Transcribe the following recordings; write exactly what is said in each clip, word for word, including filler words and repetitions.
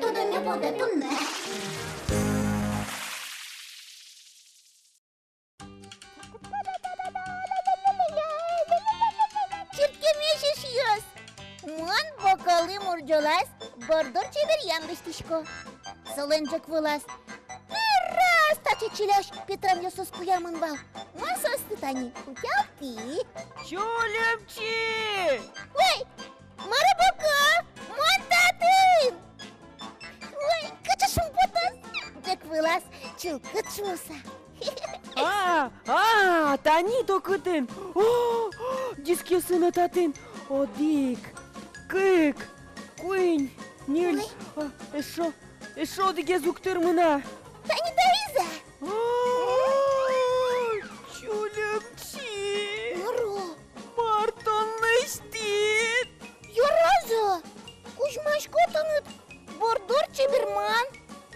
Тодоме потэ туннэ. Чырткемесь, эшъёс! Мон Боколы мурӟолаз борддор чеберъян лэсьтӥсько. Солэн ӝӧк вылаз пыр раз таӵе чилясь Петранъёсыз куямын вал. Мон соосты тани утялтӥ. Чулымчи! Ой, мар, Боко, мон татын! Ой, кыӵе шумпотоз! Ӝӧк вылаз чылкыт шуыса. А, а, тани тон кытын! О, дискъёсы но татын! Одӥг, кык, куинь, ньыль. Ой. А, эшшо, эшшо одӥгез уг тырмы на. Тани таиз-а? Ой, Чулымчи! Мар-о? Мар тон лэсьтӥд? Яра-а со? Кузьмасько тыныд борддор чеберман.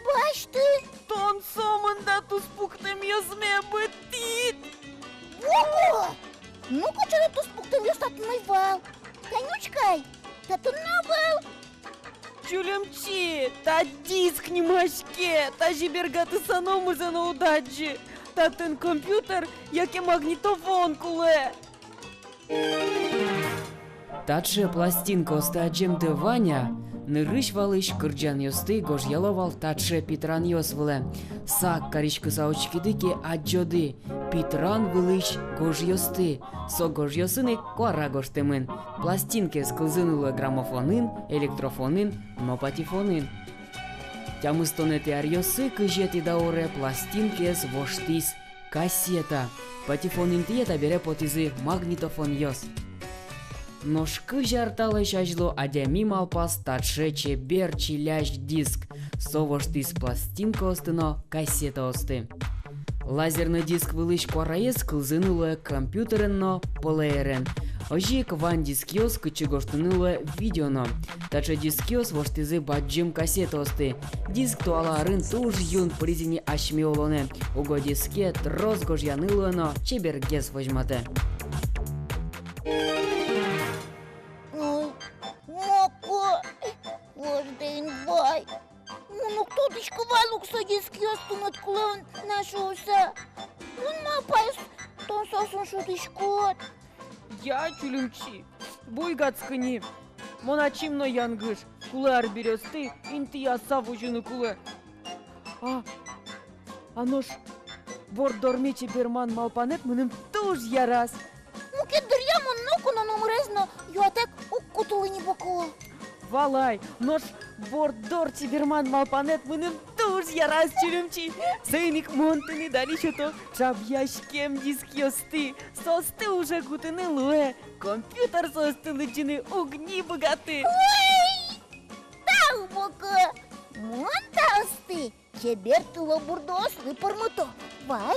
Басьты. Тон сомында туспуктэмъёсме быдтӥд. Боко! Ну, кыӵе но туспуктэмъёс татын ӧй вал. Тань учкы ай, татын но ӧвӧл. Чулымчи, та диск нимаське, тазьы бергатыса номырзэ но уд адӟы. Татын компьютер яке магнитофон кулэ. Таӵе пластинкаосты адӟемды Ваня нырысь валысь кырӟанъёсты гожъяло вал таӵе питранъёс вылэ. Сак кариськыса учкиды ке, адӟоды питран вылысь гожъёсты. Со гожъёсын ик куара гожтэмын. Пластинкаез кылзыны луэ граммофонын, электрофонын но патефонын. Тямыстонэтӥ аръёсы кызетӥ дауре пластинкаез воштӥз кассета. Патефон интые табере потӥзы магнитофонъёс. Нош кызь ар талэсь азьло адями малпаз таӵе чебер чилясь диск. Со воштӥз пластинкаосты но кассетаосты. Лазерной диск вылысь куараез кылзыны луэ компьютерен но плеерен. Озьы ик вань дискъёс, кытчы гожтыны луэ видео но. Таӵе дискъёс воштӥзы бадӟым кассетаосты. Диск туала арын туж юн пыриз ини асьме улонэ. Уго диске трос гожъяны луэ но чебергес возьматэ. Ой, Моко, вождэ ини вай. Мон уг тодӥськы вал ук со дискъёс тыныд кулэ на шуыса. Мон малпай, тон соосын шудӥськод. Я, Чулымчи, буйгатскы ни. Мон ачим но янгыш, кулэ арбериосты интыяса возьыны кулэ. А, а нош борддорме чеберман малпанэд мыным туж яраз. Мукет дыръя мон ноку но номырез но юатэк уг кутылы ни, Боко. Валай, нош борддор чеберман малпанэд мыным туж яраз, Чулымчи. Соин ик мон тыныд али сёто ӵабъяськем дискъёсты. Соосты уже кутыны луэ. Компьютер соосты лыдӟыны уг ни быгаты. Ой! Тау, Боко! Мон таосты чебер тылобурдоослы пӧрмыто. Вай.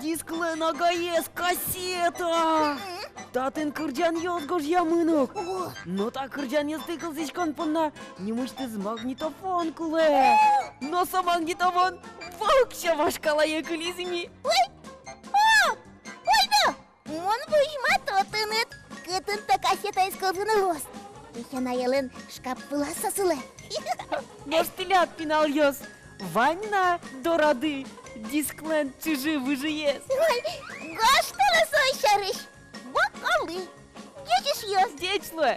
Дисклэн агаез кассета! Татын кырӟанъёс гожъямын ук. О! Но та кырӟанъёсты кылзӥськон понна нимысьтыз магнитофон кулэ. Но со магнитофон воксё вашкалае кылиз ини. Ой! О! Ой, но! Мон возьмато тыныд, кытын-то кассетаез кылзыны луоз. Песянаелэн шкап вылаз со сылэ. Нош тӥляд, пиналъёс, вань на дорады дисклэн чыжы-выжыез? Ой, гожтэлэ со сярысь. Бакалы. Ӟеч, эшъёс. Ӟеч луэ.